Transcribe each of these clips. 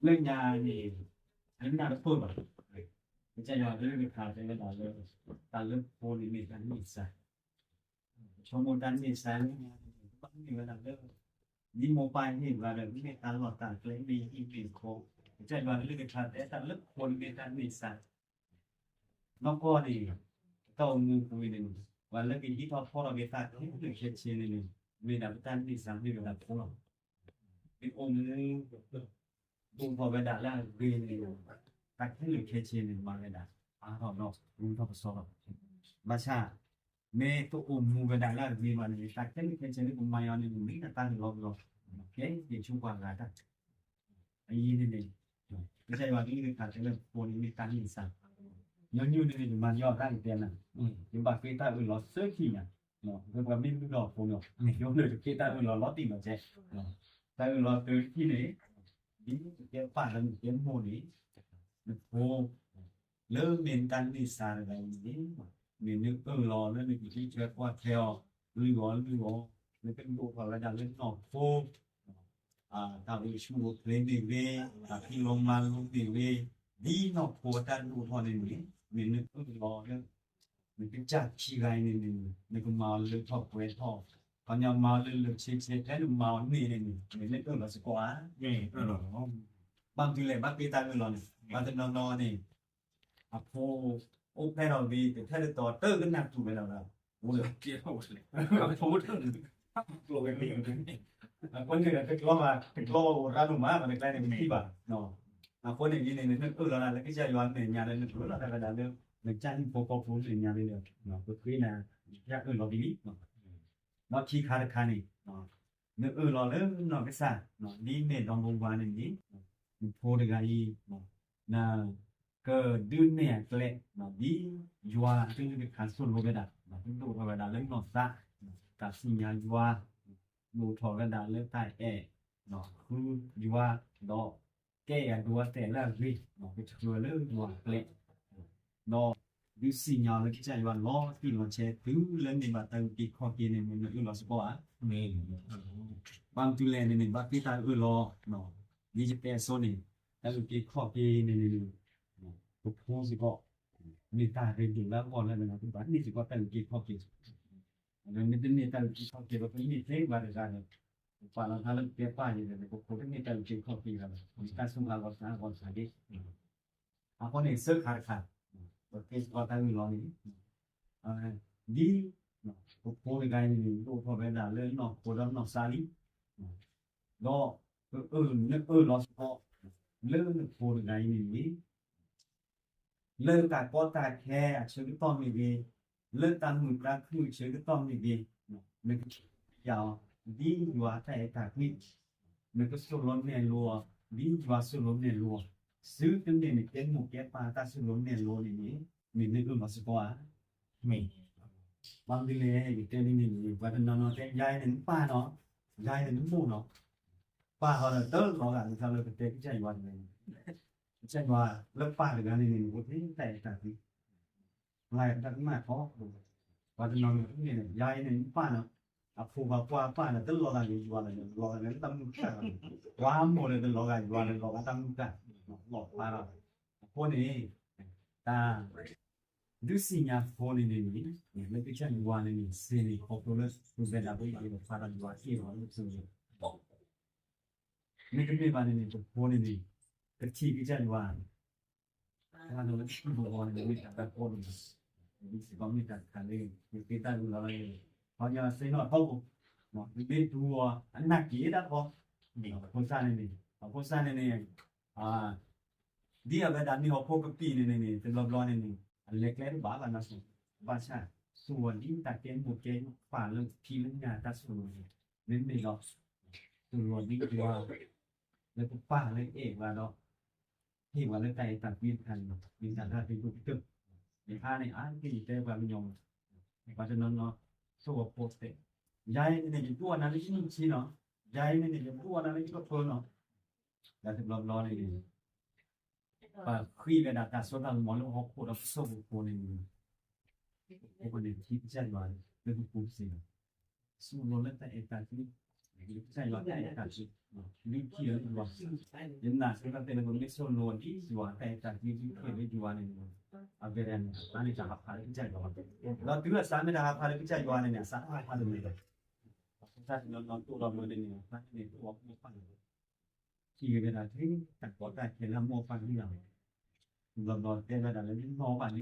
လၢညါန့ၣ် အနၢ်တပၢၢ်ဘၣ်, ကစၢ်ယွၤကလုၢ်ကထါတဲဝဲဒၣ်လၢ တၢ်လၢဖိန့ၣ်မ့ၢ်တၢ်န့ၢ်စၢ်, ဆိကမိၣ်တၢ်န့ၢ်စၢ်န့ၣ် ဘၣ်မ့ၢ်ဝဲဒၣ်လၢ ဒ်မိၢ်ပၢ်ဟ့ၣ်ပှၤဒီး မ့ၢ်တၢ်လီၢ်တၢ်ကျဲ မ့ၢ်ဟံၣ်မ့ၢ်ဃီ, ကစၢ်ယွၤကလုၢ်ကထါတဲတၢ်လၢဖိန့ၣ်မ့ၢ်တၢ်န့ၢ်စၢ် နီၢ်ကီၢ်န့ၣ် တၢ်အိၣ်မူပူၤန့ၣ် ပှၤလၢကဟံးထီၣ်ဖီၣ်ထီၣ်က့ၤတၢ်ခဲလၢာ်ခဲဆ့န့ၣ်န့ၣ် မ့ၢ်ဒၣ်ပတၢ်န့ၢ်စၢ်မ့ၢ်ဝဲဒၣ်ဖိလီၤ. ပအိၣ်မူ ဒိၣ်ထီၣ်ဝဲဒၣ်လၢအဂ့ၤန့ၣ် တၢ်ခဲလၢာ်ခဲဆ့န့ၣ် မၤဝဲဒၣ်အါထီၣ်ဒီး ဂုၤထီၣ်ပစီထီၣ်, ဘၣ်ဆၣ် မ့ၢ်တအိၣ်မူဝဲဒၣ်လၢအဂ့ၤဘၣ်န့ၣ် တၢ်ခဲလၢာ်ခဲဆ့လၢပမၤအီၤန့ၣ် မ့ၢ်တၢ်တၢ်လီၤပလီၢ် ကဲက့ၤဆူပှၤဂၤတၢ် အံၤန့ၣ်န့ၣ် ကစၢ်ယွၤကလုၢ်ကထါတဲလၢဖိန့ၣ်မ့ၢ်တၢ်န့ၢ်စၢ်, ညီနုၢ်န့ၣ်န့ၣ် ယမၤညီတၢ်ကတဲနၤ, ယဘၣ်ဃ့တၢ်အၢၣ်လီၤသၢထံၣ်ညါ, လၢပှၤမ့ၢ်လုၢ်ထီၣ်အဖိန့ၣ် ယိၤနုၢ်တဃ့တၢ်အၢၣ်လီၤလီၤတံၢ်လီၤဆဲး, တၢ်အၢၣ်လီၤသၢထံၣ်န့ၣ် ဒ်နကဲပၢ်လၢနကဲမိၢ်န့ၣ် နဖိ လၢမ့ၢ်နတၢ်န့ၢ်စၢ်တဂၤအံၤန့ၣ် မ့ၢ်နအၢၣ်လီၤလၢနကဟံးထွဲကွၢ်ထွဲအီၤ လုၢ်အီၤလုၢ်အီၤ လၢကဒိၣ်ထီၣ်ဝဲဒၣ်လၢနီၢ်ဖိ တၢ်အိၣ်ဆူၣ်အိၣ်ချ့မ့ၢ်ဂ့ၤ, တၢ်ဖံးလိမၤလိမ့ၢ်ဂ့ၤ, ဒ်နီၢ်ဖိအတၢ်ဒိၣ်ထီၣ်န့ၣ်န့ၣ် မ့ၢ်နအၢၣ်လီၤလၢ နကစၢ်ခံဂၤအံၤန့ၣ်န့ၣ် နကမၤအီၤလၢထီၣ်ပှဲၤထီၣ်, ခီပညီမၤအီၤလၢလၢာ်ဆ့ဆ့ ဖဲနမၤအီၤန့ၣ်န့ၣ်န့ၣ် မ့ၢ်နအၢၣ်လီၤစ့ၢ်ကီးဧါ. ဘၣ်မနုၤလဲၣ် ဘၣ်ဃ့တၢ်အၢၣ်လီၤန့ၣ် ပှၤတနီၤနီၤန့ၣ် အဖိအိၣ်ဖျဲၣ်ထီၣ်ဝံၤ တထဲတတီၤ တကနၣ်တူၢ်ဝဲဒၣ်လီၤ. အဃိန့ၣ် တကျီဘၣ် တကျီဘၣ်အိၣ်ရၢ်ဒိၣ်မး ပှၤတကျါန့ၣ် ပထံၣ်ဘၣ်. အဃိန့ၣ် ဒ်န့ၣ် နအၢၣ်လီၤနၤလၢကစၢ်ယွၤမဲာ်ညါလၢနကလီၤတၢ်ဝဲဒၣ်လၢ နကစၢ်ဟံၣ်ဖိဃီဖိမဲာ်ညါလၢ ပဃ့နၤ ယအၢၣ်လီၤဒ်လံ. ဒီးခံခါတခါန့ၣ် နအၢၣ်လီၤလၢနီၢ်ကစၢ် ဒ်မ့ၢ်ဒီမါဝၤန့ၣ်န့ၣ် နဖိတဂၤအံၤ န ကဒုးနဲၣ်အကျဲ ဒ်ယွၤအကလုၢ်ကထါသိၣ်လိဝဲဒၣ် ကဒိၣ်ထီၣ်ဝဲဒၣ်လၢနီၢ်သး တၢ်စံၣ်ညါယွၤ ဒိၣ်ထီၣ်ဝဲဒၣ်လၢတၢ်အဲၣ် ဃုယွၤ ဒီးကဲအဒိအတဲာ်လၢအဂ့ၤ ကဆှၢလၢယွၤအကျဲ ဒီးဒုးစံၣ်ညီၣ်လၢကစၢ်ယွၤလီၤတံၢ်လီၤဆဲး တုၤလၢန့ၢ်ဘၣ်တၢ်အုၣ်က့ၤခီၣ်က့ၤန့ၣ် မ့ၢ်နအၢၣ်လီၤစ့ၢ်ကီးဧါ. ဘၣ်မနုၤလဲၣ်န့ၣ်န့ၣ် ဘၣ်ဃ့တၢ်အၢၣ်လီၤ ဒ်ယတဲအစိန့ၣ် တၢ်အုၣ်က့ၤခီၣ်က့ၤန့ၣ်န့ၣ် ပဖိစ့ၢ်ကီး မ့ၢ်တၢ်ရ့ဒိၣ်လၢအဂီၢ်လၢ ပဘၣ်န့ၢ်စ့ၢ်ကီးတၢ်အုၣ်က့ၤခီၣ်က့ၤ မ့ၢ်တန့ၢ်တၢ်အုၣ်က့ၤခီၣ်က့ၤ ပကန့ၢ်သ့ဘၣ်တဂၤဒီး ပပာ်လီၤသးလၢပကဲပၢ်န့ၣ်ဒီး ပဖိတန့ၢ်တၢ်အုၣ်က့ၤခီၣ်က့ၤဘၣ်ဒီး တၢ်ဆိၣ်ဂ့ၤအဂီၢ်စှၤအဂီၢ်စှၤက့ၤ အဃိန့ၣ် စၢဃာ်တခါ ပကဲစ့ၢ်ကီးတၢ်အၢၣ်လီၤန့ၣ် ဒ် ပဖိတဂၤအံၤန့ၣ် ဒိၣ်ထီၣ်ဝဲဒၣ်လၢနီၢ်ခိဒီးနီၢ်သးလံ ဒီး နအၢၣ်လီၤစ့ၢ်ကီး လၢနဖိတဂၤအံၤန့ၣ်န့ၣ် လၢတၢ်ကီတၢ်ခဲအဆၢကတီၢ်မ့ၢ်ဂ့ၤ, လၢတၢ်မုာ်တၢ်ခုၣ်အဆၢကတီၢ်မ့ၢ်ဂ့ၤ, နကဆူယၤအီၤ ဒ်ယွၤတၢ်အဲၣ်တၢ်ကွံ, နကသိၣ်လိနဲၣ်လိအီၤ ဒ်ယွၤသိၣ်လိနဲၣ်လိအီၤ, စုတမ့ၢ်နကဲမိၢ်ကဲပၢ်တၢ်သိၣ်လိနဲၣ်လိန့ၣ်န့ၣ် မ့ၢ်နအၢၣ်လီၤစ့ၢ်ကီးဧါ. မ့ၢ် ဘၣ်မနုၤလဲၣ် ယတဲဒ်န့ၣ်န့ၣ် ပှၤတနီၤနီၤတဲ ယၤအံၤန့ၣ်နပၢ်နီၤ, ယၤအံၤန့ၣ်နမိၢ်နီၤ, ပၢ်ဃီဒီးတလီၤဂာ် နသးလၢကတဲကစၢ်ယွၤန့ၣ်, ကစၢ်ယွၤလၢပၢ်တဂၤန့ၣ်န့ၣ် နအိၣ်ဖဲတၢ်အဲၣ်တၢ်ကွံ လၢတၢ်ကမၣ်ထီၣ်, ပှၤတနီၤနီၤန့ၣ် ယၤအံၤန့ၣ်နပၢ်နီၤ, အဖိဘၣ်ပှၢ်ပၢ်ဒီး တလီၤဂာ်ယွၤဒီး လီၤဂာ်လၢတၢ်မုၢ်ကၢ်, ပှၤမိၢ်ဒီးတလီၤဂာ်ယွၤဒီး လီၤဂာ်တၢ်မုၢ်ကၢ်, လီၤပၢ်ဒီး, အဃိန့ၣ် တၢ် ဒုးစံၣ်ညါဖိန့ၣ်န့ၣ်န့ၣ် လၢကစၢ်ယွၤန့ၣ်န့ၣ် စ့ၢ်န့ၣ် ခီဖျိလၢ ပဝဲဒၣ်ပမ့ၢ်ပဖးဒီးယွၤတ့ၢ်လီၤလၢပစိၤန့ၣ် မ့တမ့ၢ်ဘၣ်န့ၣ်န့ၣ် ပဖိန့ၣ်န့ၣ် ကထံၣ်ကစၢ်ယွၤ တၢ်လၢပဂီၢ်န့ၣ် မ့ၢ်တၢ်တၢ်ကီန့ၣ် ဒ်စ့ၢ်ကီးမ့ၢ်တၢ်တခါလၢ ယဃ့တၢ်အၢၣ်လီၤလၢ ပှၤကညီသ့ၣ်နီၣ်အထီဘိ မ့ၢ်တူၢ်အီၤ အနၢ်က့ၤဒၣ်ဃီ အဖိစၢ်န့ၣ်န့ၣ် အဖိစၢ်န့ၣ်န့ၣ် ဒ်အဝဲဒၣ်မ့ၢ်ဟီၣ်ခိၣ်ကပံာ်န့ၣ်န့ၣ်န့ၣ် တဘျီဘျီန့ၣ်န့ၣ် အလဲၤကျဲတဘၣ်ဘၣ်နီၤ ဘၣ်ဆၣ် သူၣ်ဝီၤဒ်တၢ်ကဲမိၢ်ကဲပၢ်လၢဖံလၢညၣ်တၢ်ဆိၣ်လီၤန့ၣ် မ့မ့ၢ်ဒီး သူၣ်ဝီၤဒ်ယွၤ လၢပပၢ်လၢအဲၣ်ပှၤဒီး ဟ့ၣ်ပှၤလၢတၢ်အဲၣ်တၢ်ကွံတခါန့ၣ် မ့ၢ်တၢ်လၢအရ့ဒိၣ်ကတၢၢ် ယဟါန့ၣ် အါတက့ၢ်ယတဲပှၤကညီမး ပှၤတနီၤနီၤ ဆိၣ်ဂီၤဖိတဲ ယၤအံၤန့ၣ် ယဒိၣ်အီၣ်နၤလၢယနံၣ်ဆံနီၤ ယၤအံၤန့ၣ် ယဒိၣ်အီၣ်နၤလၢယကဖၢနီၤ လၢတဘျီဘျီန့ၣ် ပှၤဃ့ဝဲဒၣ်တၢ်စိတၢ်ကမီၤလၢဟီၣ်ခိၣ်ဒီးပစိာ်ပူၤန့ၣ် ပန့ၣ်ထံကစၢ်ယွၤလၢပပူၤစ့ၢ်ကီး သူၣ်လီၤလၢတၢ်အဲၣ်တၢ်ကွံ ကစၢ်ယွၤတၢ်အဲၣ်တၢ်ကွံ, ဒုးထံၣ်လၢယွၤ, ယနာ်စ့ၢ်ကီးတဲလၢပမ့ၢ်ဆိၣ်လိဒ်ယွၤတၢ်အဲၣ်တၢ်ကွံ ဒုးထံၣ်လၢယွၤန့ၣ်, အဝဲဒၣ်န့ၣ် အသးန့ၣ်တၢ်ဟးဖးလၢကစၢ်ယွၤ, ဒီးတုၤအသးမ့ၢ်တဟးဖးလၢကစၢ်ယွၤန့ၣ်န့ၣ် အသးတဟးဖးလၢမ့ၢ်ဘၣ်, တၢ်နီၢ်နီၢ်တိၢ်လီၤမ့ၢ်န့ၣ်န့ၣ် အသးန့ၣ်တိၢ်အီၤမိၢ်ပၢ်န့ၣ် ထံၣ်ဝဲဒၣ်ထဲတၢ်ကီတၢ်ခဲလၢအမိၢ်အပၢ်န့ၣ်လီၤ, ဘျီဘျီတဲဝဲဒၣ်လၢနီၢ်ဘၣ်လံ,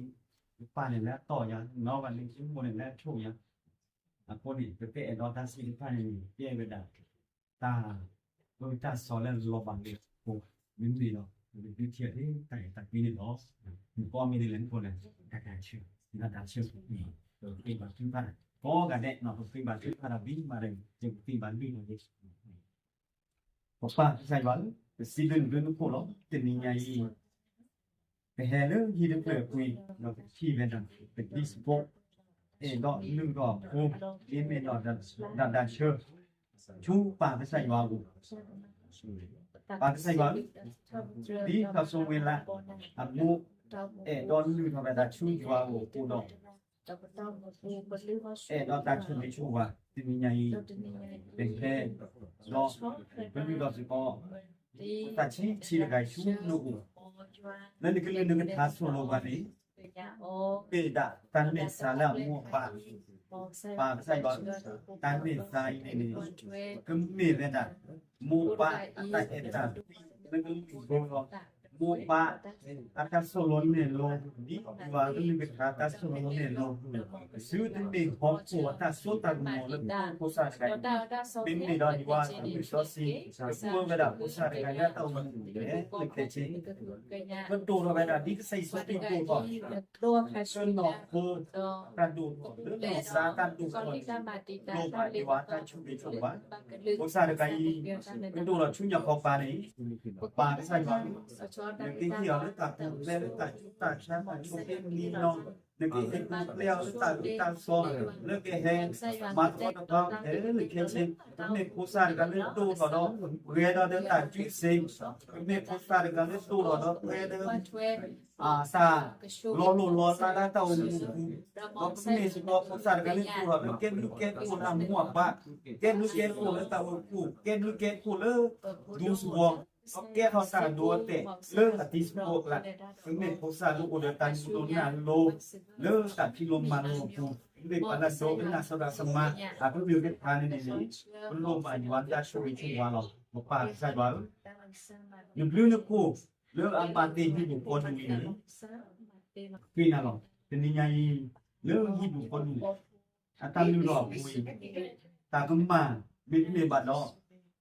ယပၢ်န့ၣ်လၢအတီၢ်ယၤ, နီၢ်ဘၣ်လံ ယမိၢ်န့ၣ်လၢအဆိၣ်ယၤ, အဃိန့ၣ် ပကအဲၣ်ဒိးတၢ်သ့ၣ်တဖၣ်န့ၣ်န့ၣ် ကဲဝဲဒၣ် တၢ် အၢတၢ်သီလၢလီၤဘၣ်လၢပှၤ မ့မ့ၢ်ဒီး ပကဒုးထံၣ်လၢတၢ်အဲၣ်တၢ်ကွံန့ၣ်လီၤ. မ့ၢ်ကီမ့ၢ်ဒ်လဲၣ်မ့ၢ်ဃိလဲၣ်, တၢ်တၢ်ဆၢ, တၢ်တၢ်ဆၢ, ပဃ့ဘါထုကဖၣ်, ကိးဂၤဒဲး ပဃ့ဘါထုကဖၣ်ဒီး ဘံမၤဒီး ယကဃ့ဘါထုကဖၣ်ဒီး ပပၢ်ကစၢ်ယွၤဧၢ, ပစံးဘျုးနဘျုးနဖှိၣ်လီၤ. တနံၤညါအံၤ ပဟဲလၢဟံၣ်တဖျၢၣ်အပူၤ ဒီးပထံၣ်ဝဲဒၣ် ပဒံစဘိ အဲၣ်ဒိးလုၢ်ထီၣ်အဖိ ဒ်မ့ၢ်ဒီးတၢ်တၢ်ဆၢ ဆူပၢ်ကစၢ်ယွၤအအိၣ်, ပၢ်ကစၢ်ယွၤဧၢ, ဒ်စီၤစီၤဝ့လး အမိၢ် အဲၣ်ဒိးလုၢ်ထီၣ်ဝဲဒၣ်ဆူယွၤအအိၣ်အဃိဒီး အဲၣ်ဒိးတၢ်ဆိၣ်ဂ့ၤဆိၣ်ဝါ တနံၤညါအံၤ ပဟဲ ဒီး ပလုၢ်ထီၣ်စ့ၢ်ကီး ပသးဆံးဆံးတဂၤဆူနအိၣ်, လၢနကလုၢ်နကထါသိၣ်လိပှၤန့ၣ် မ့ၢ်ဒၣ်တၢ်န့ၢ်သါလၢအမိၢ်အပၢ်, ပၢ်ကစၢ်ယွၤ တၢ်န့ၢ်သါအံၤန့ၣ်န့ၣ် ကမ့ၢ်ဝဲဒၣ် မိၢ်ပၢ်အတၢ်အဲၣ်တၢ်ကွံ လၢကလုၢ်ဘိလီၤ. မိၢ်ပၢ် အတၢ်သိၣ်လိနဲၣ်လိ ဒ်ယွၤကလုၢ်ကထါတၢ်သိၣ်လိနဲၣ်လိ ပစုတမ့ၢ်ဟီၣ်ခိၣ်အတၢ်စိတၢ်ကမီၤလၢပဖိဖိသၣ်တဂၤအံၤ, မ့မ့ၢ်ဒီးယွၤအသွံၣ်စီဆှံ ကဆိၣ်ဝဲဒၣ်ဖိသၣ်တဂၤလၢတၢ်အိၣ်မူအပူၤန့ၣ် ကတိၢ်ထီၣ်ဝဲဒၣ်ဒ်ကစၢ်ယ့ၣ်ၡူးခရံာ်တိၢ်ထီၣ် လၢနီၢ်ခိတၢ်ဒိၣ်ထီၣ် လၢနီၢ်သးတၢ်ဒိၣ်ထီၣ်န့ၣ် လိၣ်ဘၣ်ယွၤတၢ်ဆိၣ်ဂ့ၤဆိၣ်ဝါ, ဖိသၣ်တဂၤအံၤ ကတိၢ်ထီၣ်ဆူညါခီပၤန့ၣ် ပၢ်ကစၢ်ယွၤ နကဟ့ၣ်အီၤလၢတၢ်ပူၤဖျဲးလၢတၢ်ဆူးတၢ်ဆါတၢ်ဆိးက့နံၤနီၤ, နကဟ့ၣ်ပူၤဖျဲးအီၤလၢတၢ်အုၣ်တၢ်သီ လၢကဟဲ မၤထီၣ်တၢ်ခဲလၢာ်ခဲဆ့, ကမ့ၢ်ဖိသၣ်တဂၤလၢတိၢ်ထီၣ်ဒီး ပှဲၤဒီးလၢတၢ်ကူၣ်သ့, ကမ့ၢ်ဖိသၣ်တဂၤလၢတိၢ်ထီၣ်ဒီး ပှဲၤဒီး တၢ်လီၤလိၢ်လီၤသးလၢတၢ်အိၣ်မူအပူၤ, ဒီးကမ့ၢ်စ့ၢ်ကီးဖိသၣ်တဂၤလၢတိၢ်ထီၣ်လၢကဲဘျုးကဲဖှိၣ်လၢအမိၢ်အပၢ်, ကဲဘျုးကဲဖှိၣ်လၢတၢ်အိၣ်ဖှိၣ်, ကဲဘျုးကဲဖှိၣ်လၢ ဒူသဝီ, ဒီးကဲထီၣ်တၢ်ဒိအတဲာ်လၢအတံၤသကိးအကျါ, ကမ့ၢ်ဖိသၣ်လၢအိၣ်ဒီးတၢ်မုာ်ဒိၣ်မးလိၤ လၢတၢ်ဖံးလိမၤလိအပူၤ, မ့ၢ်ပှၤလၢဒိကနၣ်စီၤဒၤစမါ အကလုၢ်ကထါန့ၣ်န့ၣ် ပလိၣ်ဘၣ်ယွၤတၢ်ဆိၣ်ဂ့ၤဆိၣ်ဝါလီၤ. ပပၢ်ကစၢ်ယွၤဧၢ, နဘျုးနဖှိၣ်လၢအဘၣ်တ့ၢ်ဟံၣ်ဒူၣ်ဖိဒူၣ်အံၤန့ၣ် ဃ့နၤလီၤ. တနံၤညါအံၤ လၢဟံၣ်ဒူၣ်ဖိဒူၣ် အတၢ်လုၢ်ထီၣ်အပူၤအံၤ တၢ်ကမၣ်မ့တမ့ၢ်ဘၣ်ဒီး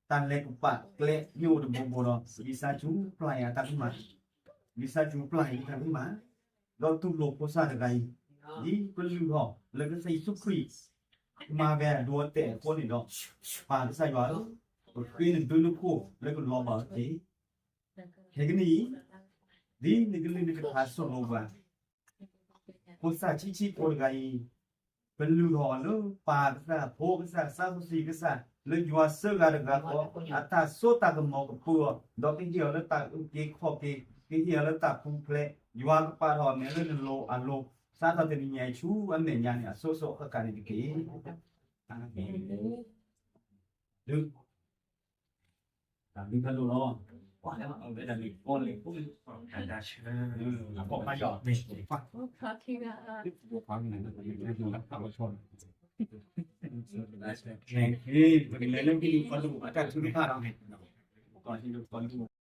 တၢ်လဲၤကပာ်ကျဲမ့ၢ်အိၣ်တဘိဘိဒီး လံာ်စီဆှံပျၢ်အံၤအတၢ်ကမၣ်, လံာ်စီဆှံပျၢ်အံၤအတၢ်ကမၣ်, ဒီးတူၢ်လိာ်ဖိသၣ်တဂၤအံၤ ဒ်ပလုၢ်ထီၣ်လၢကစၢ်ယ့ၣ်ၡူးခရံာ် မၤဝဲအဒိအတဲာ်အဃိန့ၣ်ဒီး ပၢ်ကစၢ်ယွၤဧၢ, ပဃ့နဘျုးနဖှိၣ်လၢကလီၤဘၣ်အီၤတက့ၢ်. ခဲကနံၣ်အံၤ ဒ်နကလုၢ်နကထါသိၣ်လိပှၤ ဖိသၣ်ဆံးဆံးဖိတဂၤအံၤ ပလုၢ်ထီၣ်အီၤလၢပၢ်ကစၢ် ဖိကစၢ် စီၤစီဆှံကစၢ် လၢယွၤစၢဂၤတဂၤဃီ အတၢ်စိတၢ်ကမီၤကပၢၤအီၤ ဒီးကဟ့ၣ်အီၤလၢတၢ်အုၣ်က့ၤခီၣ်က့ၤ ကဟ့ၣ်အီၤလၢတၢ်ပူၤဖျဲး, ယွၤကပာ်ထီၣ်အမဲာ်လၢနလိၤအလိၤ, စးထီၣ်တနံၤညါအံၤဆူအမဲာ်ညါန့ၣ် အစိၤစိၤအဃၣ်ဃၣ်န့ၣ်တက့ၢ်. အၤမ့ၣ်. ဒုး တၢ်ဘျုးဖးဒိၣ်လီၤ. အဝဲဒၣ်န့ၣ်ကီလ့ၣ်ဖိ တၢ်တၢ်ဆၢ အဘီၣ်ဖးယီၤ ပကလဲၤလၢဟံၣ်ဒူၣ်ကီၢ်ဒူၣ်အတၢ်ထုကဖၣ်လီၤ.